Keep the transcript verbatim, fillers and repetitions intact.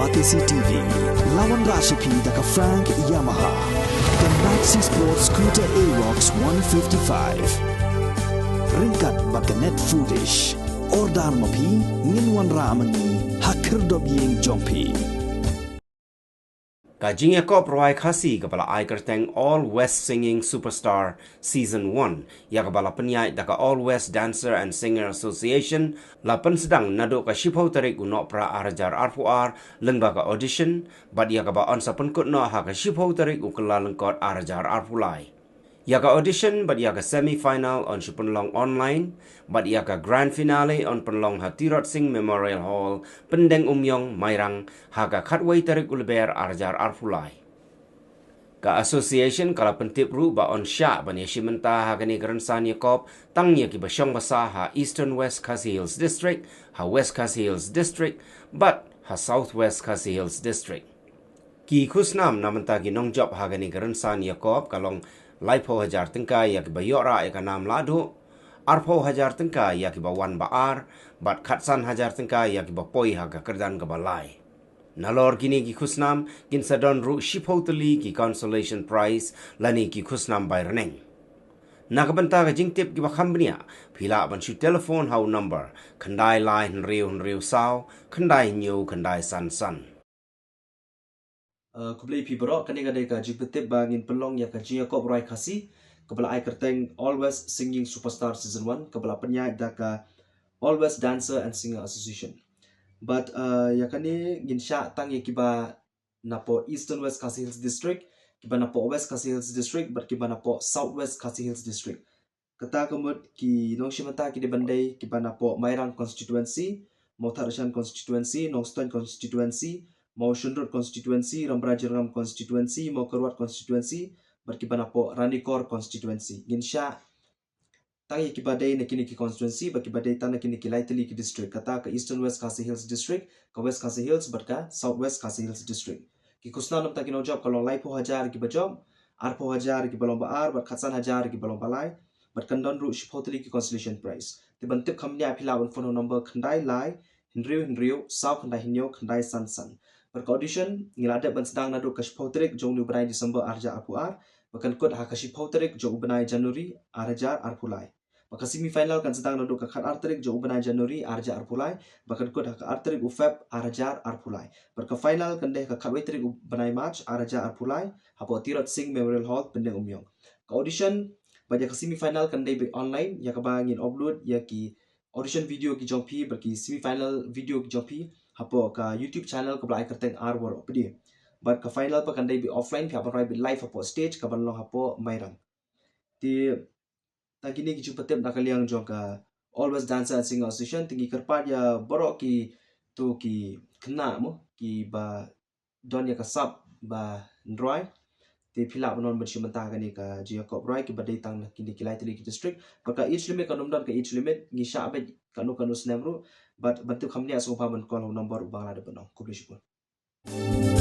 Batesi T V, la wanrah sha phi da ka Frank Yamaha, ka Maxi Sport Scooter Aerox one fifty-five. Ryngkat bad ka Net Foodish. Order ma phi, ngin wanrah ma ngi ha khyrdop ïing jong phi. Ka jingïakop rwai Khasi kaba la ai kyrteng All West Singing Superstar Season one, ïa kaba la pynïaid da ka All West Dancer and Singer Association, la pynsdang naduh ka shiphew tarik u Nohprah ar hajar arphew ar, lyngba ka audition, bad ïa kaba yn sa pynkut noh ha ka shiphew tarik u Kyllalyngkot ar hajar arphew lai. Ïa ka audition bad ïa ka semi final yn shu pynlong online, bad ïa ka grand finale yn pynlong ha Tirot Sing Memorial Hall, Pyndengumiong, Mairang, ha ka khatwei tarik u Lber ar hajar arphew lai. Ka association ka la pyntip ruh ba yn shah ban ïashim bynta ha kane ka rynsan ïakop tang ïa kiba shong basa ha Eastern West Khasi Hills District, ha West Khasi Hills District, bad ha South West Khasi Hills District. Ki khusnam na bynta ki nongjop ha kane ka rynsan ïakop ka long laiphew hajar tyngka ïa kiba ïoh rah ïa ka nam lahduh, arphew hajar tyngka ïa kiba wan ba ar, bad khatsan hajar tyngka ïa kiba poi ha ka kyrdan kaba lai. Nalor kine ki khusnam, kin sa don ruh shiphew tylli ki consolation prize lane ki khusnam bai rneng. Na ka bynta ka jingtip kiba kham bniah, phi lah ban shu telephone ha u number khyndai lai hynriew hynriew saw khyndai hynñiew khyndai san san. Uh, khublei phi baroh, kane ka dei ka jingpyntip ba ngin pynlong ïa ka jingïakop rwai Khasi kaba la ai kyrteng All West Singing Superstar Season one, kaba la pynïaid da ka All West Dancer and Singer Association. Bad uh, ïa kane ngin shah tang ïa kiba napoh Eastern West Khasi Hills District, kiba napoh West Khasi Hills District, bad kiba napoh South West Khasi Hills District. Kata ka mut ki nongshim bynta ki dei ban dei kiba napoh Mairang Constituency, Mawthadraishan Constituency, Nongstoiñ Constituency, Mawshynrut Constituency, Rambrai Jyrngam Constituency, Mawkyrwat Constituency, bad kiba napoh Ranikor Constituency. Ngin shah tang ïa kiba dei na kine ki constituency, bad kiba dei tang na kine ki lai tylli ki district, kata ka Eastern West Khasi Hills District, ka West Khasi Hills, bad ka South West Khasi Hills District. Ki khusnam na bynta ki nongjop ka long laiphew hajar kiba jop, arphew hajar kiba long ba ar, bad khatsan hajar kiba long ba lai, bad kan don ruh shiphew tylli ki consolation prize. Te ban tip kham bniah phi lah ban phone ha u number khyndai lai hynriew hynriew saw khyndai hynñiew khyndai san san. Bad ka audition ngi la dep ban sdang naduh ka shiphew tarik jong une u bnai December ar hajar arphew ar, bad kan kut ha ka shiphew tarik jong u bnai January ar hajar arphew lai. Bad ka semi final kan sdang naduh ka khatar tarik jong u bnai January ar hajar arphew lai, bad kan kut ha ka ar tarik u Feb ar hajar arphew lai. Bad ka final kan dei ha ka khatwei tarik u bnai March ar hajar arphew lai, hapoh Tirot Sing Memorial Hall, Pyndengumiong. Ka audition bad ïa ka semi final kan dei beit online, ïa kaba ngin upload ïa ki audition video ki jong phi bad ki semi final video ki jong phi hapoh ka YouTube channel kaba la ai kyrteng Ar Waroh Pdeng. Bad ka final pat kan dei beit offline, phi hap ban rai beit live hapoh stage kaban long hapoh Mairang. Te tang kine ki jingpyntip na ka liang jong ka All West Dancer and Singer Association. Te ngi kyrpad ïa baroh kito ki khynnah mo kiba don ïa ka sap ban rwai, te phi lah ban wan ban shim bynta ha kane ka jingïakop rwai kiba dei tang na kine ki lai tylli ki district. Bad ka age limit kan ym don ka age limit, ngi shah beit kano kano snem ruh. Bad ban tip kham bniah sngewbha ban call ha u number uba nga la dep ban ong. Khublei shibun.